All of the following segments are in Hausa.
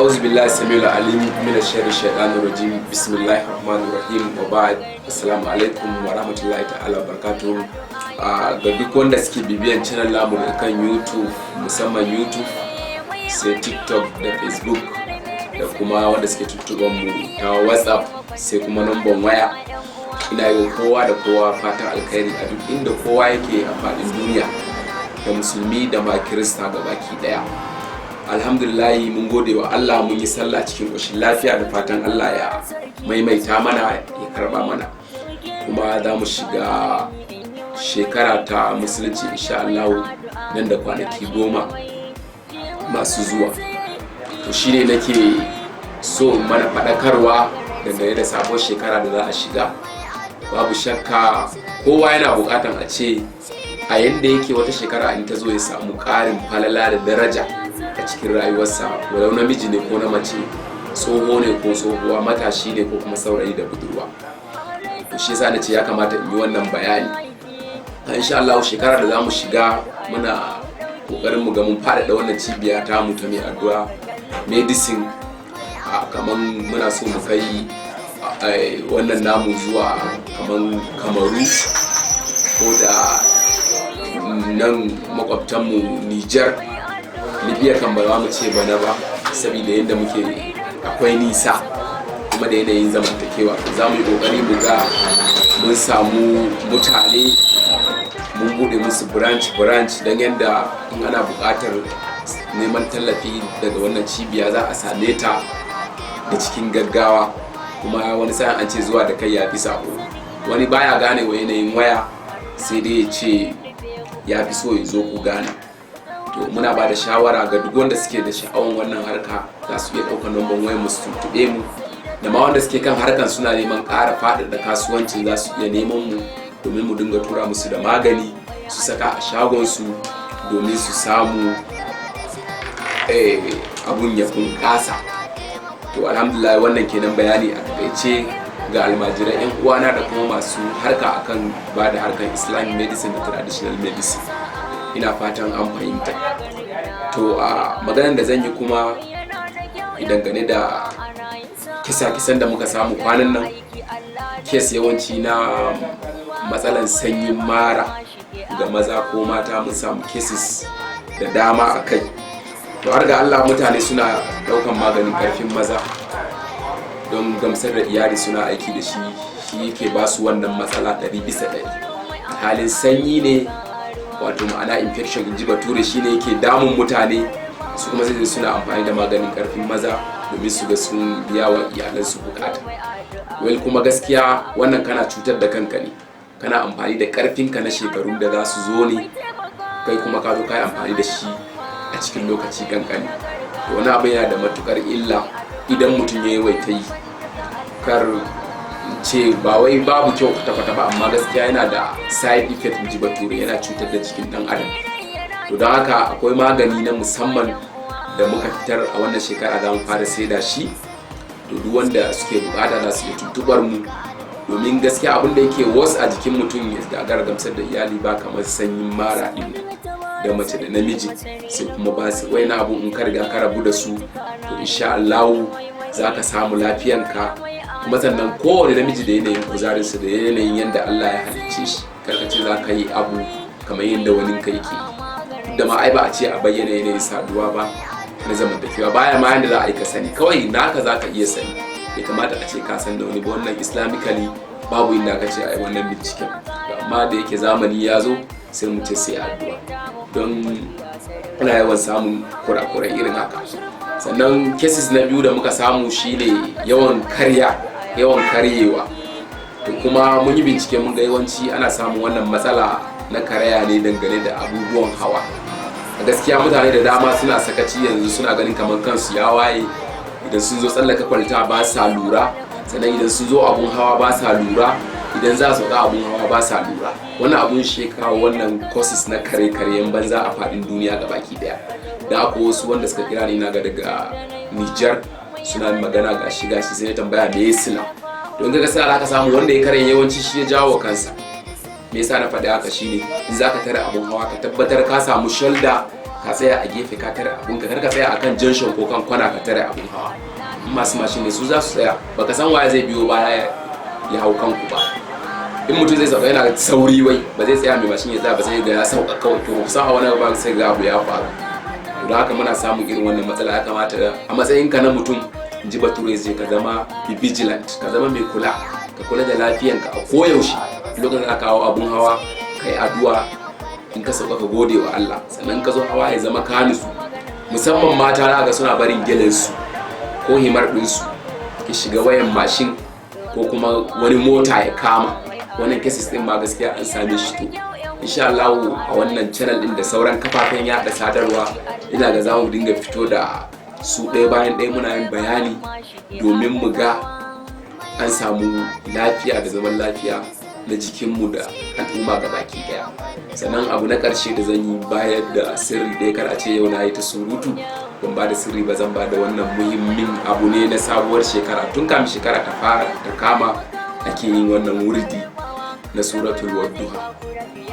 Auzu billahi samiul alim min sharri shaitanir rajim. Bismillahir rahmanir rahim. Wa ba'd. Assalamu alaikum wa rahmatullahi ta'ala wa barakatuh. Ga duk wanda suke bibiyan channel namu da kan YouTube, musamman YouTube, sai TikTok da Facebook, da kuma wanda suke tuntuban mu ta WhatsApp, sai kuma number waya, ina yi wa kowa da kowa fatan alkhairi a duk inda kowa yake a faɗin duniya, da musulmi da ma Kirista baki daya. Alhamdulillahi, mun gode wa Allah, mun yi sallah cikin ƙoshin lafiya, da fatan Allah ya maimaita mana, ya karba mana. Kuma za mu shiga shekara ta Musulunci insha Allah nan da kwanaki 10 masu zuwa. To, shine nake so mana faɗakarwa dangane da sabon shekara da za a shiga. Babu shakka kowa yana buƙatan a ce a yanda yake, wata shekara in ta zo ya samu ƙarin falala da daraja a cikin rayuwarsa, walau namiji ne ko na mace, tsoho ne ko tsohuwa, matashi ne ko kuma saurayi da budurwa. To, shi yasa nace ya kamata in yi wannan bayani. Insha Allah shekara da zamu shiga, muna kokarin mu ga mun faɗaɗa wannan cibiya ta mu ta Mai Addu'a Medicine. Kaman muna so mu kai wannan namu zuwa kaman Kamaru ko da nan makwabtanmu Niger. Libya kan ba za mu ce bana ba, saboda yadda muke akwai nisa kuma da yanayin zamantakewa. Za mu yi kokari mu ga mun samu mutane, mun bude musu branch branch, don yadda in ana buƙatar neman tallafi daga wannan cibiya za a same ta da cikin gaggawa. Kuma wani sa'in an ce zuwa da kai ya fi sako. Wani baya gane wa yanayin waya, sai dai ya ce ya fi so ya zo ku gane. To, muna ba da shawara ga duk wanda suke da sha'awan wannan harka, za su iya ɗaukar lambar wayar mu su tuntuɓe mu, da ma wanda suke kan harkan suna neman ƙara faɗaɗa kasuwancin, za su iya neman mu domin mu dinga tura musu da magani su saka a shagonsu domin su samu abun ya bunƙasa. To, alhamdulillah, wannan kenan bayani a takaice ga almajiran 'yan uwana da kuma masu harka akan ba da harkar Islamic medicine da traditional medicine. Ina fatan an fahimta. To, a maganar da zan yi kuma dangane da kisa-kisan da muka samu kwanan nan, case yawanci na matsalan sanyin mara ga maza ko mata, mun samu cases da dama a kai. To, har ga Allah mutane suna daukan maganin karfin maza don gamsar da iyali, suna aiki da shi, shi yake ba su wannan matsala 100%. Halin sanyi ne, wato ma'ana infection in ji Bature, shi ne yake damun mutane. Su kuma sai suna amfani da maganin karfin maza domin su ga sun biya wa iyalansu bukata. Well, kuma gaskiya wannan kana cutar da kanka ne. Kana amfani da karfinka na shekarun da za su zo ne, kai kuma ka zo ka yi amfani da shi a cikin lokaci kankani. To, wani abu yana da matukar illa idan mutum ya yawaita yi. Kar ce ba wai babu kyau kwata-kwata ba, amma gaskiya yana da side effect in ji Bature, yana cutar da jikin dan adam. To, don haka akwai magani na musamman da muka fitar a wannan shekara, za mu fara saida shi. To, duk wanda suke bukata za su iya tuntubar mu, domin gaskiya abin da yake wasu a jikin mutum ya gagara gamsar da iyali ba kamar sanyin mara din, da mace da namiji. Sai kuma ba su wai na abu, in ka riga ka rabu da su, to insha Allah za ka samu lafiyanka. Kuma sannan kowane namiji da yanayin kuzarinsa da yanayin yadda Allah ya halicce shi. Karka ce za ka yi abu kamar yadda wani ka yake, da ma ai ba a ce a bayyana yanayin saduwa ba na zamantakewa. Baya ma yanda za a yi ka sani, kawai naka za ka iya sani. Bai kamata a ce ka san da wani ba. Wannan islamically babu inda aka ce a yi wannan binciken. Amma da yake zamani ya zo, sai mu ce sai addu'a, don ana yawan samun kurakurai irin haka. Sannan cases na biyu da muka samu shine yawan karya, yawan karyewa. To, kuma mun yi bincike, mun ga yawanci ana samun wannan matsala na karaya ne dangane da abubuwan hawa. A gaskiya mutane da dama suna sakaci yanzu, suna ganin kamar kansu ya waye. Idan sun zo tsallaka kwalta ba sa lura, sannan idan sun zo abun hawa ba sa lura, idan za su ga abun hawa ba sa lura. Wannan abun shi kawo wannan causes na kare karyen banza a faɗin duniya ga baki daya. Da akwai wasu wanda suka kira ni, na ga daga Niger, suna magana gashi gashi. Sai na tambaya me sila, don ga gaskiya za ka samu wanda ya kare yawanci shi ya jawo kansa. Me yasa na faɗi haka shine, in za ka tare abun hawa, ka tabbatar ka samu shoulder, ka Ka tsaya a gefe ka tare abun ka, kar ka tsaya akan junction ko kan kwana ka tare abun hawa. In masu mashin ne, su za su tsaya, baka san waye zai biyo baya ya hau kanku ba. In mutum zai sauka yana sauri, wai ba zai tsaya mai mashin ya tsaya ba, sai ga ya sauka kawai. To kusan a wani ba sai ga abu ya faru. To don haka muna samun irin wannan matsala. Ya kamata a matsayin ka na mutum, in ji Bature zai, ka zama be vigilant, ka zama mai kula, ka kula da lafiyanka a koyaushe. Lokacin da aka hawo abun hawa, ka yi addu'a, in ka sauka ka gode wa Allah, sannan ka zo hawa ya zama ka nutsu. Musamman mata, za ga suna barin gelensu ko himar ɗinsu ki shiga wayan mashin ko kuma wani mota ya kama. Wannan cases din ma gaskiya an same shi. To insha Allah a wannan channel din da sauran kafafen yada sadarwa, ina ga zamu dinga fito da su ɗaya bayan ɗaya, muna yin bayani domin mu ga an samu lafiya da zaman lafiya na jikinmu da al'umma ga baki daya. Sannan abu na ƙarshe da zan yi bayar da sirri dai, kar a ce yau na yi ta surutu ban ba da sirri ba, zan ba da wannan muhimmin abu ne na sabuwar shekara. Tun kamin shekara ta fara ta kama ake yin wannan wurdi na suratul Wadduha.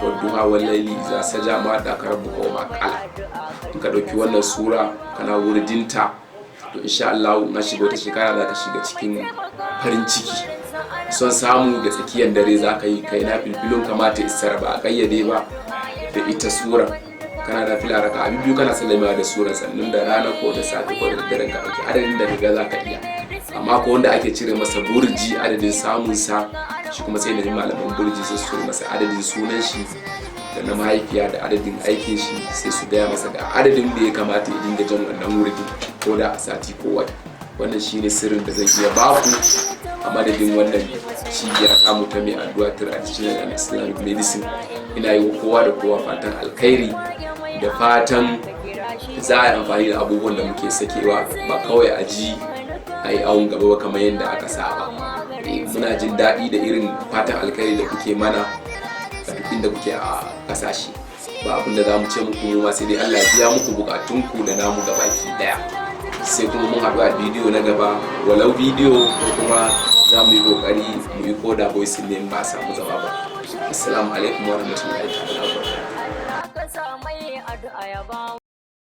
"Wadduha wallaili iza saja ma wadda'aka rabbuka wa ma qala." In ka ɗauki wannan sura kana wurdinta, to insha Allah na shiga wata shekara za ka shiga cikin farin ciki. Son samu da tsakiyar dare za ka yi kai na filfilin, kamata isar ba a kayyade ba da ita sura. Kana da fila raka abin biyu, kana sallamewa da sura. Sannan da rana ko da safe ko da daddaren, ka ɗauki adadin da kaga za ka iya. Amma ko wanda ake cire masa burji adadin samun sa, shi kuma sai da malaman burji sai su cire masa adadin sunan shi da na mahaifiya da adadin aikin shi, sai su gaya masa ga adadin da ya kamata ya dinga jan wannan wurdi ko da a sati ko wata. Wannan shine sirrin da zan iya baku a madadin wannan cibiya tamu ta Mai Addu'a Traditional and Islamic Medicine. Ina yi wa kowa da kowa fatan alkhairi da fatan za a yi amfani da abubuwan da muke sakewa, ba kawai a ji a yi awon gaba ba kamar yadda aka saba. Muna jin daɗi da irin fatan alkhairi da kuke mana a duk inda kuke a ƙasashe. Ba abin da za mu ce muku mu ma sai dai Allah ya biya muku bukatunku da namu gabaki daya. Sai kuma mun haɗu a bidiyo na gaba, walau bidiyo ko kuma za mu yi ƙoƙari mu yi koda voice ne ba a samu zama ba. Assalamu alaikum wa rahmatullahi ta'ala wa barakatuh. Aka sa mai addu'a ya ba.